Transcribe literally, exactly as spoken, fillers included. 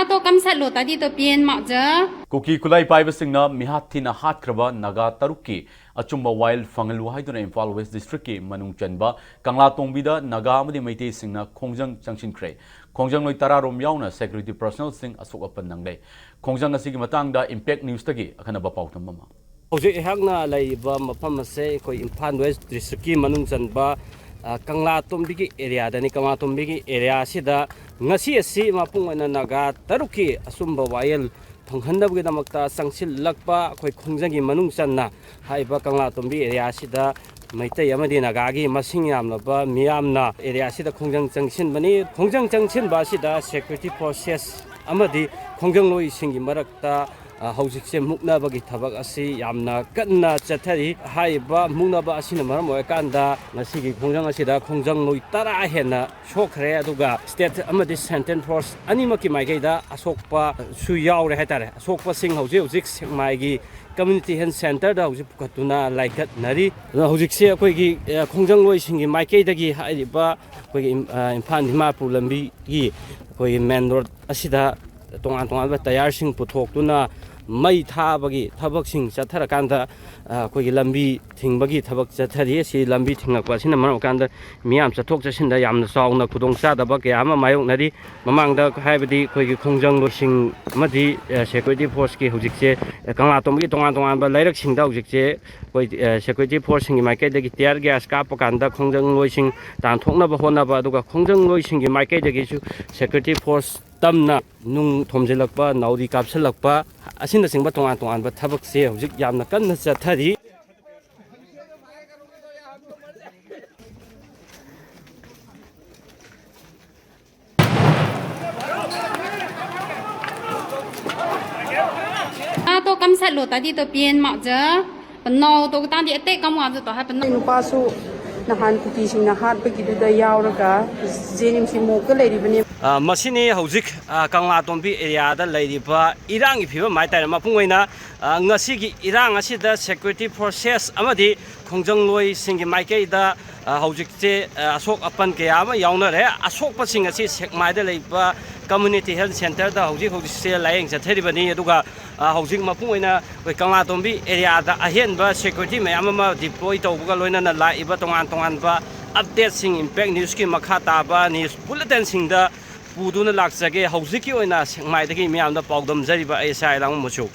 ꯇꯣ ꯀꯝ ꯁꯠꯂꯣ ꯇꯥꯗꯤ ꯇꯣ ꯄꯤꯌꯦꯟ ꯃꯥꯛꯖ꯫ ꯀꯨꯀꯤ ꯈꯨꯠꯂꯥꯏ ꯄꯥꯏꯕꯁꯤꯡꯅ ꯃꯤꯍꯥꯠ ꯊꯤꯅ ꯍꯥꯠꯈ꯭ꯔꯕ ꯅꯥꯒꯥ ꯇꯔꯨꯛꯀꯤ ꯑꯆꯨꯝꯕ ꯋꯥꯌꯦꯜ ꯐꯪꯍꯜꯂꯨ ꯍꯥꯏꯗꯨꯅ ꯏꯝꯐꯥꯜ ꯋꯦꯁ ꯗꯤꯁꯇ꯭ꯔꯤꯛꯀꯤ ꯃꯅꯨꯡ ꯆꯟꯕ ꯀꯪꯂꯥꯇꯣꯡꯕꯤꯗ ꯅꯥꯒꯥ ꯑꯃꯗꯤ ꯃꯩꯇꯩꯁꯤꯡꯅ ꯈꯣꯡꯖꯪ ꯆꯪꯁꯤꯟꯈ꯭ꯔꯦ꯫ ꯈꯣꯡꯖꯪꯂꯣꯏ ꯇꯔꯥꯔꯣꯝ ꯌꯥꯎꯅ ꯁꯦꯀ꯭ꯌꯨꯔꯤꯇꯤ ꯄꯔꯁꯅꯦꯜꯁꯤꯡ ꯑꯁꯣꯛ ꯑꯄꯟ ꯅꯪꯂꯦ꯫ ꯈꯣꯡꯖꯪ ꯑꯁꯤꯒꯤ ꯃꯇꯥꯡꯗ ꯏꯝꯄꯦꯛ ꯅ꯭ꯌꯨꯁꯇꯒꯤ ꯑꯈꯟꯅꯕ ꯄꯥꯎꯗꯝ ꯑꯃ꯫ ꯍꯧꯖꯤꯛ ꯑꯩꯍꯥꯛꯅ ꯂꯩꯔꯤꯕ ꯃꯐꯝ ꯑꯁꯦ ꯑꯩꯈꯣꯏ ꯏꯝꯐꯥꯜ ꯋꯦꯁ ꯗꯤꯁꯇ꯭ꯔꯤꯛꯀꯤ ꯃꯅꯨꯡ ꯆꯟꯕ, ꯑ, ꯀꯪꯂꯥꯇꯣꯝꯕꯤꯒꯤ ꯑꯦꯔꯤꯌꯥꯗꯅꯤ꯫ ꯀꯪꯂꯥꯇꯣꯝꯕꯤꯒꯤ ꯑꯦꯔꯤꯌꯥ ꯑꯁꯤꯗ ꯉꯁꯤ ꯑꯁꯤ ꯃꯄꯨꯡ ꯑꯣꯏꯅ ꯅꯥꯒꯥ ꯇꯔꯨꯛꯀꯤ ꯑꯆꯨꯝꯕ ꯋꯥꯌꯦꯜ ꯐꯪꯍꯟꯅꯕꯒꯤꯗꯃꯛꯇ ꯆꯪꯁꯤꯜꯂꯛꯄ ꯑꯩꯈꯣꯏ ꯈꯣꯡꯖꯪꯒꯤ ꯃꯅꯨꯡ ꯆꯟꯅ ꯍꯥꯏꯔꯤꯕ ꯀꯪꯂꯥꯇꯣꯝꯕꯤ ꯑꯦꯔꯤꯌꯥ ꯑꯁꯤꯗ ꯃꯩꯇꯩ ꯑꯃꯗꯤ ꯅꯥꯒꯥꯒꯤ ꯃꯁꯤꯡ ꯌꯥꯝꯂꯕ ꯃꯤꯌꯥꯝꯅ ꯑꯦꯔꯤꯌꯥ ꯑꯁꯤꯗ ꯈꯣꯡꯖꯪ ꯆꯪꯁꯤꯟꯕꯅꯤ꯫ ꯈꯣꯡꯖꯪ ꯆꯪꯁꯤꯟꯕ ꯑꯁꯤꯗ ꯁꯦꯀ꯭ꯌꯨꯔꯤꯇꯤ ꯐꯣꯔꯁꯦꯁ ꯑꯃꯗꯤ ꯈꯣꯡꯖꯪꯂꯣꯏꯁꯤꯡꯒꯤ ꯃꯔꯛꯇ, ꯑ, ꯍꯧꯖꯤꯛꯁꯦ ꯃꯨꯛꯅꯕꯒꯤ ꯊꯕꯛ ꯑꯁꯤ ꯌꯥꯝꯅ ꯀꯟꯅ ꯆꯠꯊꯔꯤ꯫ ꯍꯥꯏꯔꯤꯕ ꯃꯨꯛꯅꯕ ꯑꯁꯤꯅ ꯃꯔꯝ ꯑꯣꯏꯔꯀꯥꯟꯗ ꯉꯁꯤꯒꯤ ꯈꯣꯡꯖꯪ ꯑꯁꯤꯗ ꯈꯣꯡꯖꯪꯂꯣꯏ ꯇꯔꯥ ꯍꯦꯟꯅ ꯁꯣꯛꯈ꯭ꯔꯦ꯫ ꯑꯗꯨꯒ ꯁ꯭ꯇꯦꯠ ꯑꯃꯗꯤ ꯁꯦꯟꯇ꯭ꯔꯦꯜ ꯐꯣꯔꯁ ꯑꯅꯤꯃꯛꯀꯤ ꯃꯥꯏꯀꯩꯗ ꯑꯁꯣꯛꯄꯁꯨ ꯌꯥꯎꯔꯦ ꯍꯥꯏꯇꯥꯔꯦ꯫ ꯑꯁꯣꯛꯄꯁꯤꯡ ꯍꯧꯖꯤꯛ ꯍꯧꯖꯤꯛ ꯁꯦꯛꯃꯥꯏꯒꯤ ꯀꯝꯃ꯭ꯌꯨꯅꯤꯇꯤ ꯍꯦꯜꯊ ꯁꯦꯟꯇꯔꯗ ꯍꯧꯖꯤꯛ ꯄꯨꯈꯠꯇꯨꯅ ꯂꯥꯏꯀꯠꯅꯔꯤ꯫ ꯑꯗꯣ ꯍꯧꯖꯤꯛꯁꯦ ꯑꯩꯈꯣꯏꯒꯤ, ꯑ, ꯈꯣꯡꯖꯪꯂꯣꯏꯁꯤꯡꯒꯤ ꯃꯥꯏꯀꯩꯗꯒꯤ ꯍꯥꯏꯔꯤꯕ ꯑꯩꯈꯣꯏꯒꯤ ꯏꯝ-, ꯑ, ꯏꯝꯐꯥꯜ ꯗꯤꯃꯥꯄꯨꯔ ꯂꯝꯕꯤꯒꯤ ꯑꯩꯈꯣꯏꯒꯤ ꯃꯦꯟ ꯔꯣꯗ ꯑꯁꯤꯗ ꯇꯣꯉꯥꯟ ꯇꯣꯉꯥꯟꯕ ꯇꯌꯥꯔꯁꯤꯡ ꯄꯨꯊꯣꯛꯇꯨꯅ ꯃꯩ ꯊꯥꯕꯒꯤ ꯊꯕꯛꯁꯤꯡ ꯆꯠꯊꯔꯀꯥꯟꯗ, ꯑ, ꯑꯩꯈꯣꯏꯒꯤ ꯂꯝꯕꯤ ꯊꯤꯡꯕꯒꯤ ꯊꯕꯛ ꯆꯠꯊꯔꯤ꯫ ꯑꯁꯤ ꯂꯝꯕꯤ ꯊꯤꯡꯉꯛꯄ ꯑꯁꯤꯅ ꯃꯔꯝ ꯑꯣꯏꯔꯀꯥꯟꯗ ꯃꯤꯌꯥꯝ ꯆꯠꯊꯣꯛ ꯆꯠꯁꯤꯟꯗ ꯌꯥꯝꯅ ꯆꯥꯎꯅ ꯈꯨꯗꯣꯡꯆꯥꯗꯕ ꯀꯌꯥ ꯑꯃ ꯃꯥꯌꯣꯛꯅꯔꯤ꯫ ꯃꯃꯥꯡꯗ ꯍꯥꯏꯕꯗꯤ ꯑꯩꯈꯣꯏꯒꯤ ꯈꯣꯡꯖꯪꯂꯣꯏꯁꯤꯡ ꯑꯃꯗꯤ, ꯑ, ꯁꯦꯀ꯭ꯌꯨꯔꯤꯇꯤ ꯐꯣꯔꯁꯀꯤ ꯍꯧꯖꯤꯛꯁꯦ, ꯑ, ꯀꯪꯂꯥꯇꯣꯝꯕꯒꯤ ꯇꯣꯉꯥꯟ ꯇꯣꯉꯥꯟꯕ ꯂꯩꯔꯛꯁꯤꯡꯗ ꯍꯧꯖꯤꯛꯁꯦ ꯑꯩꯈꯣꯏ, ꯑ, ꯁꯦꯀ꯭ꯌꯨꯔꯤꯇꯤ ꯐꯣꯔꯁꯁꯤꯡꯒꯤ ꯃꯥꯏꯀꯩꯗꯒꯤ ꯇꯤꯌꯔ ꯒ꯭ꯌꯥꯁ ꯀꯥꯞꯄ ꯀꯥꯟꯗ ꯈꯣꯡꯖꯪꯂꯣꯏꯁꯤꯡ ꯇꯥꯟꯊꯣꯛꯅꯕ ꯍꯣꯠꯅꯕ, ꯑꯗꯨꯒ ꯈꯣꯡꯖꯪꯂꯣꯏꯁꯤꯡꯒꯤ ꯃꯥꯏꯀꯩꯗꯒꯤꯁꯨ ꯁꯦꯀ꯭ꯌꯨꯔꯤꯇꯤ ꯐꯣꯔꯁ ꯇꯝꯅ ꯅꯨꯡ ꯊꯣꯝꯖꯤꯜꯂꯛꯄ, ꯅꯥꯎꯔꯤ ꯀꯥꯞꯁꯤꯜꯂꯛꯄ ꯑꯁꯤꯅꯆꯤꯡꯕ ꯇꯣꯉꯥꯟ ꯇꯣꯉꯥꯟꯕ ꯊꯕꯛꯁꯦ ꯍꯧꯖꯤꯛ ꯌꯥꯝꯅ ꯀꯟꯅ ꯆꯠꯊꯔꯤ꯫ ꯇꯣ ꯀꯝ ꯁꯠꯂꯣ ꯇꯥꯗꯤ ꯇꯣ ꯄꯤꯌꯦꯟ ꯃꯥꯛꯖ꯫ ꯄꯅꯥꯎ ꯇꯣ ꯇꯥꯗꯤ ꯑꯇꯩ ꯀꯝ ꯋꯥꯖ ꯇꯣ ꯍꯥꯏ ꯄꯅꯥꯎ꯫ ꯅꯨꯄꯥꯁꯨ ꯅꯍꯥꯟ ꯀꯨꯀꯤꯁꯤꯡꯅ ꯍꯥꯠꯄꯒꯤꯗꯨꯗ ꯌꯥꯎꯔꯒ ꯖꯦꯅꯤꯝꯁꯀꯤ ꯃꯣꯛꯇ ꯂꯩꯔꯤꯕꯅꯦ꯫ ꯑ, ꯃꯁꯤꯅꯤ ꯍꯧꯖꯤꯛ, ꯑ, ꯀꯪꯂꯥꯇꯣꯝꯕꯤ ꯑꯦꯔꯤꯌꯥꯗ ꯂꯩꯔꯤꯕ ꯏꯔꯥꯡꯒꯤ ꯐꯤꯕꯝ ꯍꯥꯏꯇꯥꯔꯦ꯫ ꯃꯄꯨꯡ ꯑꯣꯏꯅ, ꯑ, ꯉꯁꯤꯒꯤ ꯏꯔꯥꯡ ꯑꯁꯤꯗ ꯁꯦꯀ꯭ꯌꯨꯔꯤꯇꯤ ꯐꯣꯔꯁꯦꯁ ꯑꯃꯗꯤ ꯈꯣꯡꯖꯪꯂꯣꯏꯁꯤꯡꯒꯤ ꯃꯥꯏꯀꯩꯗ, ꯑ, ꯍꯧꯖꯤꯛꯁꯦ, ꯑ, ꯑꯁꯣꯛ ꯑꯄꯟ ꯀꯌꯥ ꯑꯃ ꯌꯥꯎꯅꯔꯦ꯫ ꯑꯁꯣꯛꯄꯁꯤꯡ ꯑꯁꯤ ꯁꯦꯛꯃꯥꯏꯗ ꯂꯩꯕ Community Health Centerꯗ ꯍꯧꯖꯤꯛ ꯍꯧꯖꯤꯛꯁꯦ ꯂꯥꯌꯦꯡ ꯆꯠꯊꯔꯤꯕꯅꯤ꯫ ꯑꯗꯨꯒ, ꯑ, ꯍꯧꯖꯤꯛ ꯃꯄꯨꯡ ꯑꯣꯏꯅ ꯑꯩꯈꯣꯏ ꯀꯪꯂꯥꯇꯣꯝꯕꯤ areaꯗ ꯑꯍꯦꯟꯕ security ꯃꯌꯥꯝ ꯑꯃ deploy ꯇꯧꯕꯒ ꯂꯣꯏꯅꯅ ꯂꯥꯛꯏꯕ ꯇꯣꯉꯥꯟ ꯇꯣꯉꯥꯟꯕ updateꯁꯤꯡ Impact Newsꯀꯤ ꯃꯈꯥ ꯇꯥꯕ news bulletinꯁꯤꯡꯗ ꯄꯨꯗꯨꯅ ꯂꯥꯛꯆꯒꯦ꯫ ꯍꯧꯖꯤꯛꯀꯤ ꯑꯣꯏꯅ ꯁꯦꯛꯃꯥꯏꯗꯒꯤ ꯃꯤꯌꯥꯝꯗ ꯄꯥꯎꯗꯝꯖꯔꯤꯕ ꯑꯩ ꯁꯥꯏ ꯂꯥꯡꯕꯝ ꯃꯆꯨ꯫